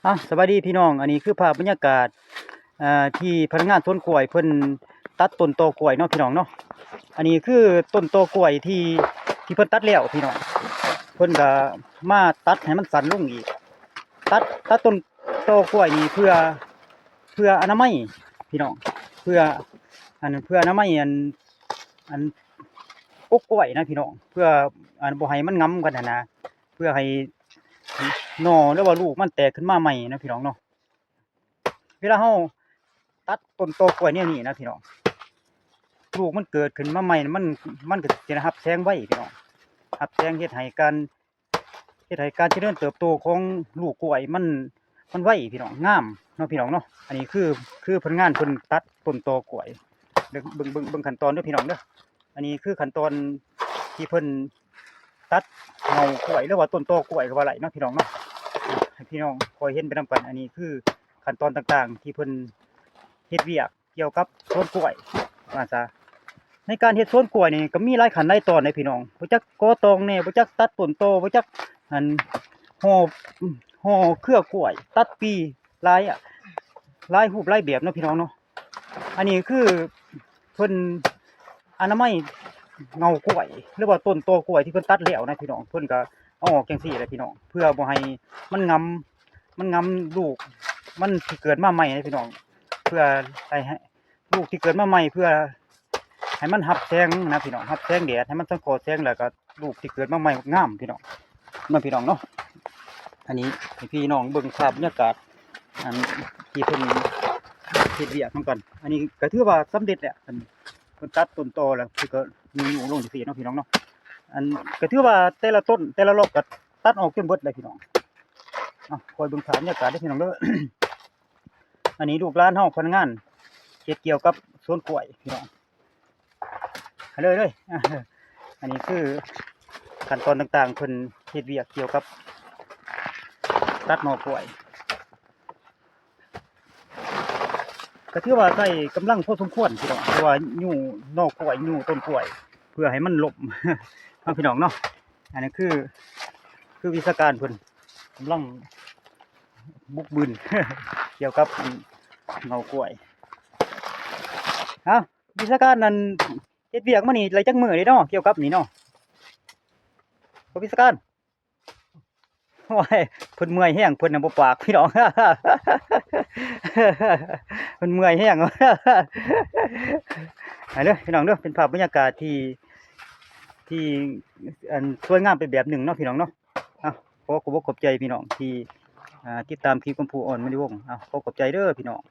ອ່າ ສະບາຍດີພີ່ນ້ອງ ອັນນີ້ຄືພາບບັນຍາກາດ ເອີ່ ທີ່ພະນັກງານສວນກ້ວຍເພິ່ນຕັດຕົ້ນຕໍກ້ວຍເນາະພີ່ນ້ອງເນາະ. ອັນນີ້ຄືຕົ້ນຕໍກ້ວຍທີ່ ທີ່ເພິ່ນຕັດແລ້ວພີ່ນ້ອງ ເພິ່ນກໍມາຕັດໃຫ້ມັນສັ້ນລົງອີກ ຕັດ ຕັດຕົ້ນຕໍກ້ວຍນີ້ເພື່ອ ເພື່ອອະນາໄມພີ່ນ້ອງ ເພື່ອ ອັນ ເພື່ອອະນາໄມ ອັນ ອັນ ກົກກ້ວຍນະພີ່ນ້ອງ ເພື່ອ ອັນ ບໍ່ໃຫ້ມັນຫງຳກັນຫັ້ນນະ ເພື່ອໃຫ້ໜໍ່ ຫຼືວ່າລູກມັນແຕກຂຶ້ນມາໃໝ່ນະພີ່ນ້ອງເນາະ. ເວລາເຮົາຕັດຕົ້ນຕໍກ້ວຍແນວນີ້ນະພີ່ນ້ອງ ລູກມັນເກີດຂຶ້ນມາໃໝ່ ມັນ ມັນກໍຈະໄດ້ຮັບແສງໄວພີ່ນ້ອງ ຮັບແສງເຮັດໃຫ້ການ ເຮັດໃຫ້ການຈະເລີນເຕີບໂຕຂອງລູກກ້ວຍມັນ ມັນໄວພີ່ນ້ອງ ງາມເນາະພີ່ນ້ອງເນາະ. ອັນນີ້ຄື ຄືພະນັກງານເພິ່ນຕັດຕົ້ນຕໍກ້ວຍ ເບິ່ງ ເບິ່ງ ເບິ່ງ ເບິ່ງຂັ້ນຕອນເດີພີ່ນ້ອງເດີ. ອັນນີ້ຄືຂັ້ນຕອນທີ່ເພິ່ນຕັດເຫງົ້າກ້ວຍ ຫຼືວ່າຕົ້ນຕໍກ້ວຍກໍວ່າໄດ້ເນາະພີ່ນ້ອງເນາະ ໃຫ້ພີ່ນ້ອງຄ່ອຍເຫັນໄປນຳກັນ. ອັນນີ້ຄືຂັ້ນຕອນຕ່າງໆທີ່ເພິ່ນເຮັດວຽກ ກ່ຽວກັບສວນກ້ວຍວ່າຊະ. ໃນການເຮັດສວນກ້ວຍນີ້ກໍມີຫຼາຍຂັ້ນຫຼາຍຕອນເດ້ພີ່ນ້ອງ ບໍ່ຈັກກໍ່ຕອງແດ່ ບໍ່ຈັກຕັດຕົ້ນຕໍ ບໍ່ຈັກ ອັນ ຫໍ່ ຫໍ່ເຄືອກ້ວຍ ຕັດປີ ຫຼາຍ ຫຼາຍຮູບຫຼາຍແບບເນາະພີ່ນ້ອງເນາະ. ອັນນີ້ຄືເພິ່ນອະນາໄມເຫງົ້າກ້ວຍ ຫຼືວ່າຕົ້ນຕໍກ້ວຍທີ່ເພິ່ນຕັດແລ້ວນະພີ່ນ້ອງ ເພິ່ນກໍເອົາອອກຈັ່ງຊີ້ແຫຼະພີ່ນ້ອງ ເພື່ອບໍ່ໃຫ້ມັນຫງຳ ມັນຫງຳລູກມັນທີ່ເກີດມາໃໝ່ນະພີ່ນ້ອງ ເພື່ອໃຫ້ ໃຫ້ລູກທີ່ເກີດມາໃໝ່ ເພື່ອໃຫ້ມັນຮັບແສງນະພີ່ນ້ອງ ຮັບແສງແດດ ໃຫ້ມັນສັງເຄາະແສງ ແລ້ວກໍລູກທີ່ເກີດມາໃໝ່ງາມພີ່ນ້ອງເນາະ ພີ່ນ້ອງເນາະ. ອັນນີ້ໃຫ້ພີ່ນ້ອງເບິ່ງພາບບັນຍາກາດ ອັນທີ່ເພິ່ນເຮັດວຽກນຳກັນ. ອັນນີ້ກໍຖືວ່າສຳເລັດແລ້ວ ອັນເພິ່ນຕັດຕົ້ນຕໍແລ້ວ ເພິ່ນກໍຍູ້ລົງຈັ່ງຊີ້ເນາະພີ່ນ້ອງເນາະ. ອັນກໍຖືວ່າແຕ່ລະຕົ້ນແຕ່ລະລັອກກໍຕັດອອກຈົນເບິດແລ້ວພີ່ນ້ອງ. ເອົາ ຄອຍເບິ່ງພາບບັນຍາກາດເດີພີ່ນ້ອງເດີ. ອັນນີ້ລູກຫຼານເຮົາພະນັກງານເຮັດກ່ຽວກັບສວນກ້ວຍພີ່ນ້ອງ ເລີຍ ເລີຍ. ອັນນີ້ຄືຂັ້ນຕອນຕ່າງໆ ເພິ່ນເຮັດວຽກກ່ຽວກັບຕັດໜໍ່ກ້ວຍ ກໍຖືວ່າໃຊ້ກຳລັງພໍສົມຄວນພີ່ນ້ອງ ເພາະວ່າຍູ້ໜໍ່ກ້ວຍ ຍູ້ຕົ້ນກ້ວຍ ເພື່ອໃຫ້ມັນລົ້ມເນາະພີ່ນ້ອງເນາະ. ອັນນີ້ຄື ຄືວິຊາການເພິ່ນກຳລັງບຸກບືນກ່ຽວກັບເຫງົ້າກ້ວຍ. ເອົ້າ ວິຊາການນັ້ນເຮັດວຽກມານີ້ໄດ້ຈັກມື້ເດ້ເນາະ ກ່ຽວກັບນີ້ເນາະ ບໍ່ວິຊາການ? ໂອ້ຍ ເພິ່ນເມື່ອຍແຮງ ເພິ່ນນະບໍ່ປາກພີ່ນ້ອງ ເພິ່ນເມື່ອຍແຮງ. ໄປເດີພີ່ນ້ອງເດີ ເປັນພາບບັນຍາກາດທີ່ ທີ່ ອັນ ສວຍງາມໄປແບບໜຶ່ງເນາະພີ່ນ້ອງເນາະ. ເອົາ ຂໍຂອບອົກຂອບໃຈພີ່ນ້ອງທີ່ ອ່າ ຕິດຕາມຄລິບຂອງຜູ້ອ່ອນມະນີວົງ. ເອົາ ຂໍຂອບໃຈເດີພີ່ນ້ອງ.